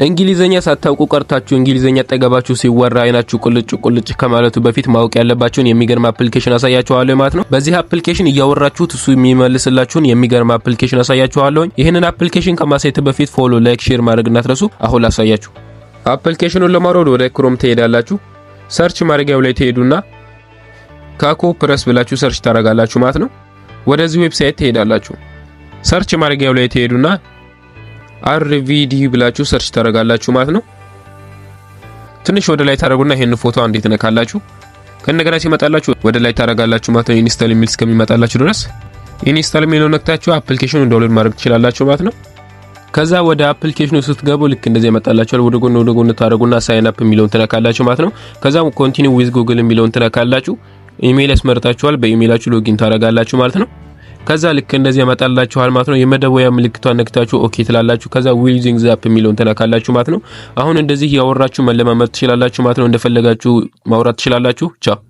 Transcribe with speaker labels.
Speaker 1: እንግሊዘኛ ሳታውቁ ቀርታችሁ እንግሊዘኛ አጠገባችሁ ሲወራ አይናችሁ ቁልጭ ቁልጭ ከማለቱ በፊት ማወቅ ያለባችሁን የሚገርም application አሳያችኋለሁ ማለት ነው። በዚህ application እያወራችሁት እሱ የሚመልስላችሁን የሚገርም application አሳያችኋለሁ። ይህንን application ከማሳየት በፊት follow፣ like፣ share ማድረግ እንዳትረሱ። አሁን ላሳያችሁ። Application ኑን ለማውረድ ወደ Chrome ትሄዳላችሁ። Search ማድረጊያው ላይ ትሄዱና Kaku Press ብላችሁ search ታደርጋላችሁ ማለት ነው። ወደዚህ website ትሄዳላችሁ። Search ማድረጊያው ላይ ትሄዱና RVD ብላችሁ search ታደርጋላችሁ ማለት ነው። ትንሽ ወደ ላይ ታደርጉና ይሄን ፎቶ አንዴ ትነካላችሁ። ከነገራ ሲመጣላችሁ ወደ ላይ ታደርጋላችሁ ማለት ነው። Install የሚል እስከሚመጣላችሁ ድረስ install የሚለውን ነክታችሁ application ኑን download ማድረግ ትችላላችሁ ማለት ነው። ከዛ ወደ application ኑ ስትገቡ ልክ እንደዚህ ያመጣላችኋል። ወደ ጎን ወደ ጎን ታደርጉና sign up የሚለውን ትነካላችሁ ማለት ነው። ከዛ continue with Google የሚለውን ትነካላችሁ። ኢሜይል ያስመርጣችኋል። በ email ኣችሁ login ታደርጋላችሁ ማለት ነው። ከዛ ልክ እንደዚህ ያመጣላችኋል ማለት ነው። የመደወያ ምልክቷን ነክታችሁ okay ትላላችሁ። ከዛ while using the app የሚለውን ትነካላችሁ ማለት ነው። አሁን እንደዚህ ያወራችሁ መለማመድ ትችላላችሁ ማለት ነው። እንደፈለጋችሁ ማውራት ትችላላችሁ። ቻው።